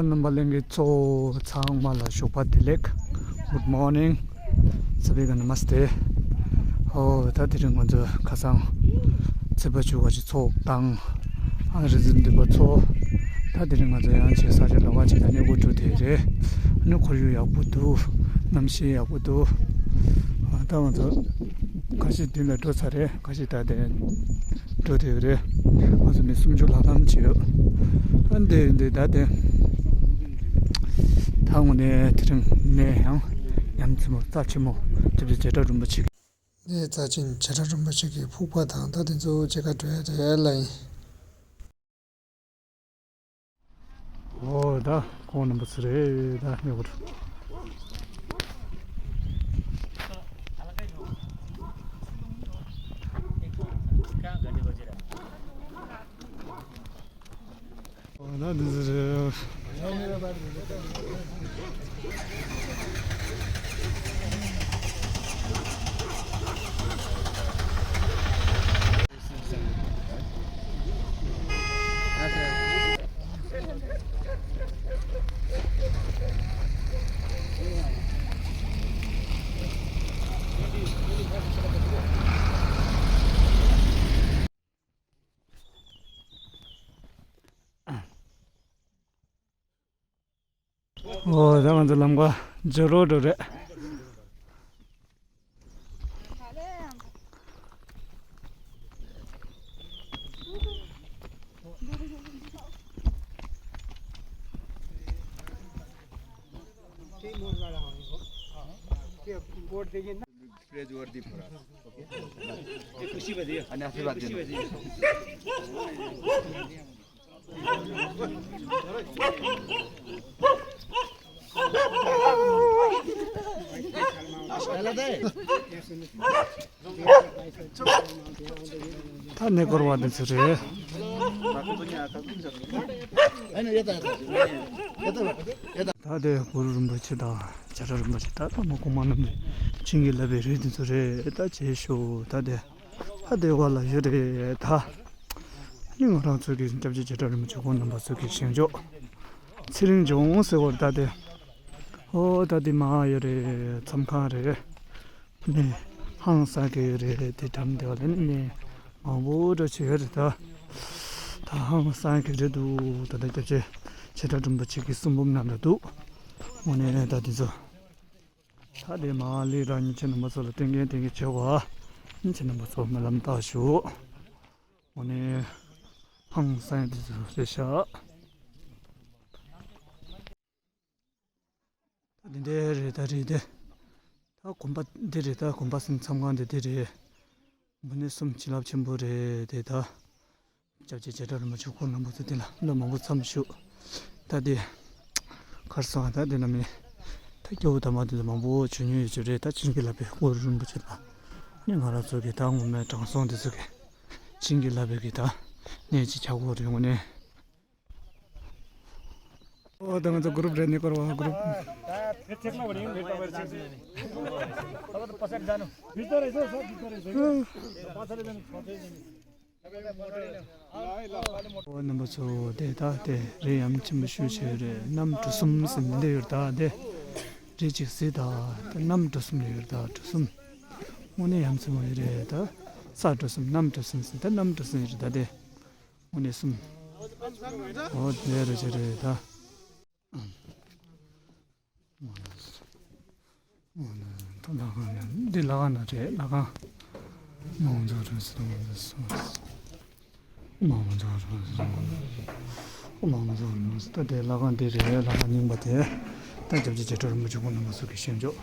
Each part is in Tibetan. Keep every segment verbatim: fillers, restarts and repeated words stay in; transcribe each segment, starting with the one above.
རྣམ་པ་ལྷན་རྒྱས་ཚོ་ཚང་མ་ལ་ཞོགས་པ་བདེ་ལེགས། Good morning. སྭ་བྷཱ་ཀ་ན་མ་སྟེ། ཨོ་ད་དེ་རིང་ང་ཚོ་ཁ་སང་ཚེས་པ་བཅུ་པ་ཅིག་ཚོགས་དང་། ཨ་རི་འཛིན་འདི་པ་ཚོ། ད་དེ་རིང་ང་ཚོ་ཡང་ཆེ་ས་ཆ་ལོ་མ་ཅིག་ལ་གནས་སྐོར་འགྲོ་དེ་རེད། ཨ་ནི་ཁོར་ཡུག་ཡག་པོ་འདུག་གནམ་གཤིས་ཡག་པོ་འདུག་ཨ་ད་ང་ཚོ་ཁ་ཤས་མདུན་ལ་འགྲོ་ཚར་རེད། ཁ་ཤས་ད་དེ་འགྲོ་དེ་རེད། ང་ཚོ་མི་སུམ་ཅུ་ལྷག་ཙམ་ཅིག་ཡོད། ཨ་འདི་འདི་ད་དེ་ད་དངོས་གནས་དེ་རིང་ནས་ཡང་ཉམས་ཆེན་མོ་རྩ་ཆེན་མོ་སྐྱབས་རྗེ་བྱེ་བྲག་རིན་པོ་ཆེ་གི་ནས་རྩ་ཆེན་བྱེ་བྲག་རིན་པོ་ཆེ་གི་ཕུག་པ་དང་ད་དེ་ཚོ་མཇལ་ཁ་འགྲོ་ཡ་རེད་ལ་ཡིན། ཨོ་ད་ཁོང་རྣམ་པ་ཚོ་རེད་ད་ཉོ་གི་འདུག་ཨོ་ད་འདི་ཚོ་རེད། ཨོ་ད་ང་ཚོ་ལམ་ཁ་འཇོ་རོ་འགྲོ་རེད། Praiseworthy for us. Okay? खुशी बधाई। अनि आशीर्वाद दिनु। खुशी बधाई। ད་གནས་སྐོར་བ་འདི་ཚོ་རེད། ད་དེ་གུ་རུ་རིན་པོ་ཆེ་དང་བྱེ་བྲག་རིན་པོ་ཆེ་ད་ལྟ་མ་གོང་མ་རྣམས་ནས་བྱིན་གྱིས་བརླབས་པའི་རིགས་འདི་ཚོ་རེད། ད་བྱེད་ཤོག་ད་དེ། ཨ་དེ་བ་ལ་ཡོད་རེད་ད། ནི་ང་རང་ཚོ་གི་སྐྱབས་རྗེ་བྱེ་བྲག་རིན་པོ་ཆེ་ཁོང་རྣམ་པ་ཚོ་གི་བཞེངས་ཕྱོགས། ཚེ་རིང་ལྗོངས་ཟེར་བར་ད་དེ། ཨོ་ད་དེ་མ་ཡོད་རེད། མཚམས་ཁང་རེད། ནི་ཧང་སང་གི་ཡོད་རེད། དེ་འགྲམ་དེ་བ་ལ་ནི་མང་པོ་འདྲ་ཅིག་ཡོད་རེད་ད། ད་ཧང་སང་གི་རེད་འདུག་ད་ལྟ་སྐྱབས་རྗེ་བྱེ་བྲག་རིན་པོ་ཆེ་གི་གསུང་འབུམ་རྣམས་ལ་འདུག་དངོས་གནས་ད་དེ་ཚོ། ད་དེ་མ་ལི་རང་ཉིད་ཁྱེད་རྣམ་པ་ཚོ་ལ་སྟོན་མཁན་སྟོན་མཁན་བྱེད་དགོས། ཨ་ནི་ཁྱེད་རྣམ་པ་ཚོ་སྨོན་ལམ་བཏབ་ཤོག་འོ་ནི་ཧང་སང་དེ་ཚོ་རེད་ཤག་ད་དེ་འདྲ་རེད་ད་རེད་དེ། ད་དགོན་པ་འདི་རེད། ད་དགོན་པ་སེམས་མཚམས་ཁང་འདི་འདི་རེད། འོ་ནི་གསུམ་བྱིན་རླབས་ཆེན་པོ་རེད་དེ་ད། སྐྱབས་རྗེ་བྱེ་བྲག་རིན་པོ་ཆེ་ཁོང་རྣམ་པ་ཚོ་དེ་ལ་བློ་མང་པོ་ཚིམ་ཞུ། ད་དེ། གར་སོང་ད་དེ་ན་མི། ད་སྐྱོ་བོ་དམ་པ་དེ་ཚོ་མང་པོ་བྱོན་མྱོང་ཡོད་ཅིག་རེད། ད་བྱིན་གྱིས་བརླབས་པའི་གུ་རུ་རིན་པོ་ཆེ་དང་། ནི་ང་རང་ཚོ་གི་ད་ངོ་མའི་དྲང་སྲོང་དེ་ཚོ་གི། བྱིན་གྱིས་བརླབས་པའི་གི་ད། གནས་ཅིག་ཆགས་ཀྱི་ཡོད་རེད་དངོས་གནས། ཨོ་ད་ང་ཚོ་གུ་རུབ་རེད། ནི་སྐོར་བ་གུ་རུབ། ཨོ་རྣམ་པ་ཚོ་དེ་ད་དེ་རི་ཡ་མཚན་ཆེན་པོ་ཞེ་པོ་ཅིག་རེད། གནམ་གྲུ་གསུམ་ཟེར་ནས་འདི་ཡོད་ད་དེ། རི་གཅིག་གཟིགས་ད་དེ་གནམ་གྲུ་གསུམ་ལ་ཡོད་ད་གྲུ་གསུམ། དངོས་གནས་ཡ་མཚན་ཆེན་པོ་ཡོད་རེད་ད། ས་གྲུ་གསུམ་གནམ་གྲུ་གསུམ་ཟེར་ད་གནམ་གྲུ་གསུམ་ཡོད་རེད་ད་དེ། དངོས་གནས་གསུམ། ཨོ་དེ་རེད་ཅེ་རེད་ད། ད་ལྷ་ཁང་ནི་འདི་ལྷ་ཁང་ན་རེད་ལྷ་ཁང་། མང་ཚོགས་རང་སྲིད་མང་ཚོགས་སོ། མང་ཚོགས་རང་སྲིད་མང་ཚོགས། མང་ཚོགས་རང་སྲིད་ད་དེ་ལྷ་ཁང་འདི་རེད། ལྷ་ཁང་རྙིང་པ་དེ། ད་སྐྱབས་རྗེ་བྱེ་བྲག་རིན་པོ་ཆེ་ཁོང་རྣམ་པ་ཚོ་གི་བཞེངས་ཕྱོགས།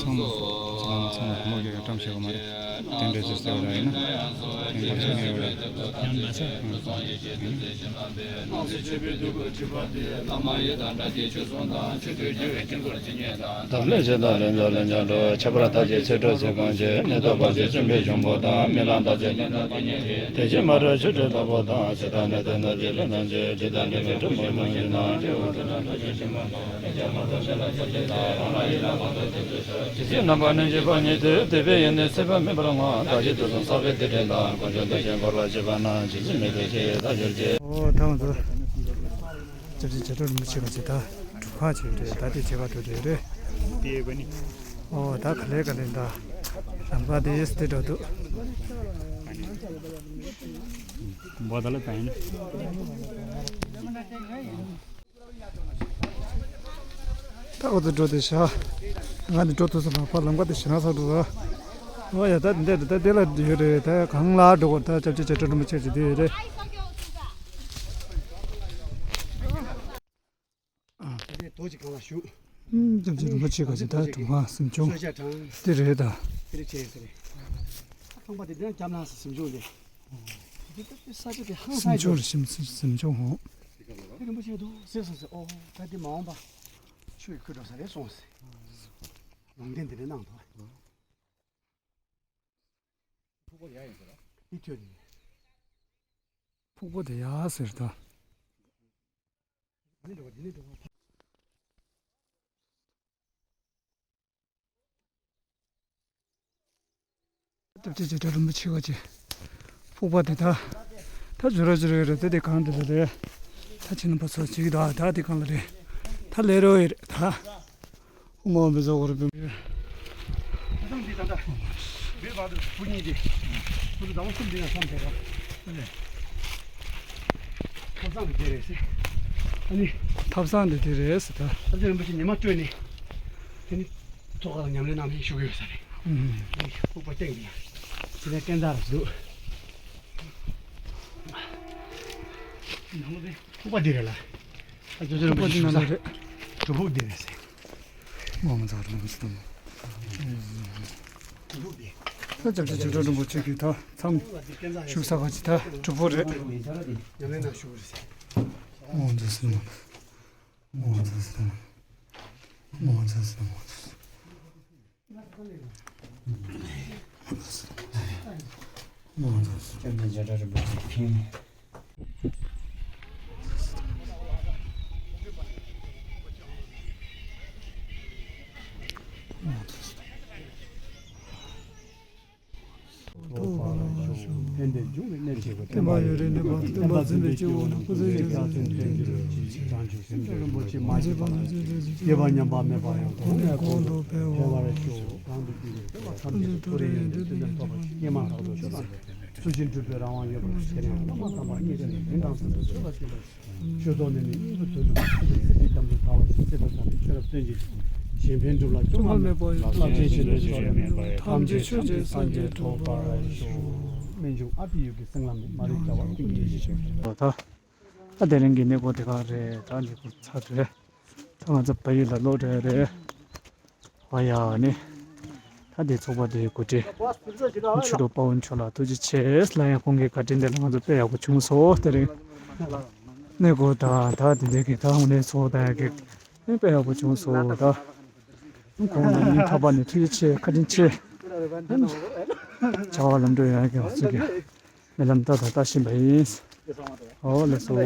ཚང་མ་ཚང་མ་ཚང་མ་མོ་ཡོད་བཀྲམ་ཤེས་གི་མ་རེད། དེ་འདྲ་ཟེར་ཟེར་བ་ཡིན་ན་དེ་འདྲ་ཟེར་ནས་ཡོད་རེད། ཡང་མ་ཟེར། ཨང་། ཨང་། ལམ་ལས་བྱེད་དང་ལས་འཛོགས་ལས་འཇམ་འགྲོ། ཁྱད་པར་དག་ཅིང་ཚིག་གྲོགས་ཚིག་གང་ཆེ། གནས་ཐོབ་བར་ཆད་བཅོམ་པའི་འབྱུང་པོ་དང་། རྨི་ལམ་དག་ཅིང་གནས་ལ་དེ་ཉིད་རེད། དེ་ཕྱིར་མ་རིག་ཆོས་སྒྲ་ལྟ་བུ་དང་། ཇི་ལྟར་གནས་ལྟར་སྣང་བྱེད་ལས་རྣམ་འབྱེད། དེ་ལྟར་གནས་པའི་གྲུབ་མོ་མ་ཡིན་ན། སྐྱེ་བོ་དེ་དག་ཐམས་ཅད་ཕྱི་མ་དང་། ཡང་མ་ཐོབ་ཕྱི་ལ་ཆ་ཅི་ལྟར་རང་ལ་ཡིད་ལ་མ་ཐོབ་དེ་ཚོ་ཤོར། ཇི་སྲིད་རྣམ་པར་གནོན་བྱེད་པ་ཉིད་དུ། དེ་འབད་ཡེ་ནས་སྲིད་པ་མེད་པར་བསྔོ། བདག་གིས་དུས་གསུམ་བསགས་པའི་སྡིག་སྒྲིབ་དང་། ཀུན་འབྱུང་སྡིག་ཅན་བོར་བར་བྱེད་པ་ན། ཇི་སྲིད་མི་ལྟོས་ཤིག་ཡེ་ད་གྱུར་ཅིག། ཨོ་ཐང་དུ་སྐྱབས་རྗེ་རྒྱ་གྲོགས་རིན་པོ་ཆེ་ག་ཅིག་ད་སྒྲུབ་ཁང་ཅིག་རེད། ད་དེ་བྱེད་ག་འགྲོ་དེ་རེད། དེ་བ་ནི། ཨོ་ད་ག་ལེ་ག་ལེ་ད་ལམ་ཁ་དེ་ཡེ་སྟེ་འགྲོ་འདུག། འབོ་ད་ལ་ད་ཡིན། ད་ཁོ་ཚོ་འགྲོ་དེ་ཤ། ང་ནི་འགྲོ་ཐུབ་སོང་ན་ཕར་ལམ་ཁ་དེ་ཞེ་ན་ཚ་འགྲོ་ར། ཨོ་ཡ་ད་འདི་འདྲ་ད་དེ་ལ་ཡོད་རེད། ད་གང་ལ་འགྲོ་གོ་ད་སྐྱབས་རྗེ་རྒྱ་གྲོགས་རིན་པོ་ཆེ་ཅིག་དེ་ཡོད་རེད། ཨ། ད་དེ་རྡོ་ཅིག་གང་ལ་བཞུགས། ཨུམ། སྐྱབས་རྗེ་རིན་པོ་ཆེ་ག་ཅིག་ད་དུང་ཧ་སེམས་ཆུང་གསོལ་ཇ་དྲངས། དེ་རེད་ད། དེ་རེད་བྱས་ཟེར་རེད། ཁང་པ་དེ་འདྲ་བརྒྱབ་ན་སེམས་ཆུང་དེ། དེ་ད་དེ་ས་ཆ་དེ་ཧང་སངས་སེམས་ཆུང་རེད། སེམས་སེམས་ཆུང་ཧོ། དེ་རིན་པོ་ཆེ་འདུག་ཟེར་སོང་ཟེར། ཨོ་ད་དེ་མ་འོངས་པ་ཆོས་ཀྱི་ཁུར་འགྲོ་ས་རེད་སོང་ཟེར། ལུང་བསྟན་དེ་འདྲ་གནང་འདུག། ཕུག་པ་ཡ་ཡིན་ཟེར་ར། འདི་ཐོས་ནས། ཕུག་པ་དེ་ཡ་ཟེར་ད། འདི་འགྲོ་བ་འདི་ནས་འགྲོ་བ། སྐྱབས་རྗེ་རྒྱ་གྲོགས་རིན་པོ་ཆེ་ག་ཅིག། ཕུག་པ་དེ་ད། ད་འཇུ་ར་འཇུ་ར་ཡོད་རེད། དེ་དེ་གང་དེ་ལ་རེད། ད་ཕྱི་ནང་པ་ཚོ་ཅིག་ད་ད་དེ་གང་ལ་རེད། ད་ལས་རོགས་ཡོད་རེད་ད། ཨོ་མ་མི་བཟོ་བར་བུད་མེད། ཐབ་ཚང་འདི་ད་ལྟ་བོད་བར་དུ་བུ་གཉིས་ཏེ། བུ་དུ་ཟླ་བ་གསུམ་འདི་ན་མཚམས་བྱས་པ། ཐབ་ཚང་འདི་རེད་ཟེར། ཨ་ནི། ཐབ་ཚང་འདི་དེ་རེད་ཟེར་ད། ཨ་ཙི་རིན་པོ་ཆེ་ཉི་མ་སྤྲོས་ནས། དེ་ནི་ཐོག་ཁ་ལ་ཉམས་ལེན་གནང་མཁན་བཞུགས་ཡོད་ས་རེད། ཨུམ། ཨ་ནི་ཕུག་པ་སྟེང་འདི་ན། དེ་ནས་རྐན་ཚ་རེད་འདུག། ནང་ལོགས་དེ། ཕུག་པ་འདི་རེད་ལ། ཨ་ཙི་རིན་པོ་ཆེ་བཞུགས་ས། སྒྲུབ་ཕུག་འདི་རེད་ཟེར། ངོ་མཚར་ལམ་སྟོན། ད་སྐྱབས་རྗེ་རྒྱ་གྲོགས་རིན་པོ་ཆེ་གི་ད་མཚམས་བཞུགས་ས་ག་ཅིག་ད་སྒྲུབ་ཕུག་རེད། ངོ་མཚར་ལམ། ངོ་མཚར་ལམ། ངོ་མཚར་ལམ། ཕན་བདེ་འབྱུང་བའི་གནས་ཆེ་བ། བསྟན་པ་ཡུན་རིང་གནས་པ། བསྟན་པ་འཛིན་པའི་སྐྱེ་བོ་རྣམས། སྐུ་ཚེ་རྒྱ་མཚོའི་དོན་གྱི་རོལ་ཅིག། བྱང་ཆུབ་སེམས་མཆོག་རིན་པོ་ཆེ་མ་སྐྱེས་པ་དང་། སྐྱེས་པ་ཉམས་པ་མེད་པ་ཡང་། གོང་ནས་གོང་དུ་འཕེལ་བར་ཤོག། གང་དུ་འདུས་པའི་བསྟན་པ་ཐམས་ཅད་མཐོ་རིས་ཡོན་ཏན་ཕྲིན་ལས་ཐོབ་པར་ཤོག། སྐྱེས་མ་ཐག་ཏུ་ཆོས་དང་ཚུལ་བཞིན་སྒྲུབ་པའི་རང་དབང་ཡོད་པར་ཤོག། དེ་ནས་བླ་མ་དམ་པ་གཉིས་ཀྱི་ནི་རིན་ཐང་ཚད་མཐོའི་བསྟན་པ་ཆོས་ཐོག་ནས་ནི་སྙིང་པོ་དོན་གྲུབ་ཀྱི་ཚུལ་གྱིས་སྲིད་པའི་འདམ་དུ་ཐལ་བ་ཞིག་སྲིད་པའི་ས་ནས་ཆོས་རབ་སྟོན་ཅིང་། གཞན་ཕན་སྒྲུབ་ལ་སྐྱོ་ངལ་མེད་པ་ཡང་། རླབས་ཆེན་ཆོས་འདི་ཕྱོགས་རིས་མེད་པ་ཡང་། ཐམས་ཅད་ཆོས་ཀྱི་སངས་རྒྱས་ཐོབ་པར་ཤོག། རྨད་བྱུང་ཨ་ཏི་ཡུལ་གྱི་སེང་ལམ་ནས་མ་རིག་བྱ་བ་ཀུན་གྱི་ཡེ་ཤེས། ད་ད་དེ་རིང་གི་གནས་སྐོར་དེ་ག་རེད། ད་གནས་སྐོར་ཚར་རེད། ད་ང་ཚོ་བལ་ཡུལ་ལ་ལོག་འགྲོ་ཡ་རེད། ཨ་ཡ་ནི། ད་དེ་ཚོགས་པ་དེའི་འགོ་ཁྲིད་ཆོས་གྲོགས་དཔའ་བོ་མཆོག་ལ་ཐུགས་རྗེ་ཆེ་ལབ་ཡ། ཁོང་གི་བཀའ་དྲིན་དེ་ལ་ང་ཚོ་དཔེ་ཡག་པོ་བྱུང་སོང་། དེ་རིང་གནས་སྐོར་དང་ད་དེ་འདྲ་གི་ད་དངོས་གནས་ཚོགས་དང་ཡག་གི་དཔེ་ཡག་པོ་བྱུང་སོང་། ད་ཁོང་ལ་སྙིང་ཐག་པ་ནས་ཐུགས་རྗེ་ཆེ། བཀའ་དྲིན་ཆེ། བྱ་བ་ལམ་འགྲོ་ཡག་གི་ང་ཚོ་གི་སྨོན་ལམ་ད་ད་ལྟ་བཞིན་པ་ཡིན། ཨོ་ལགས་སོ།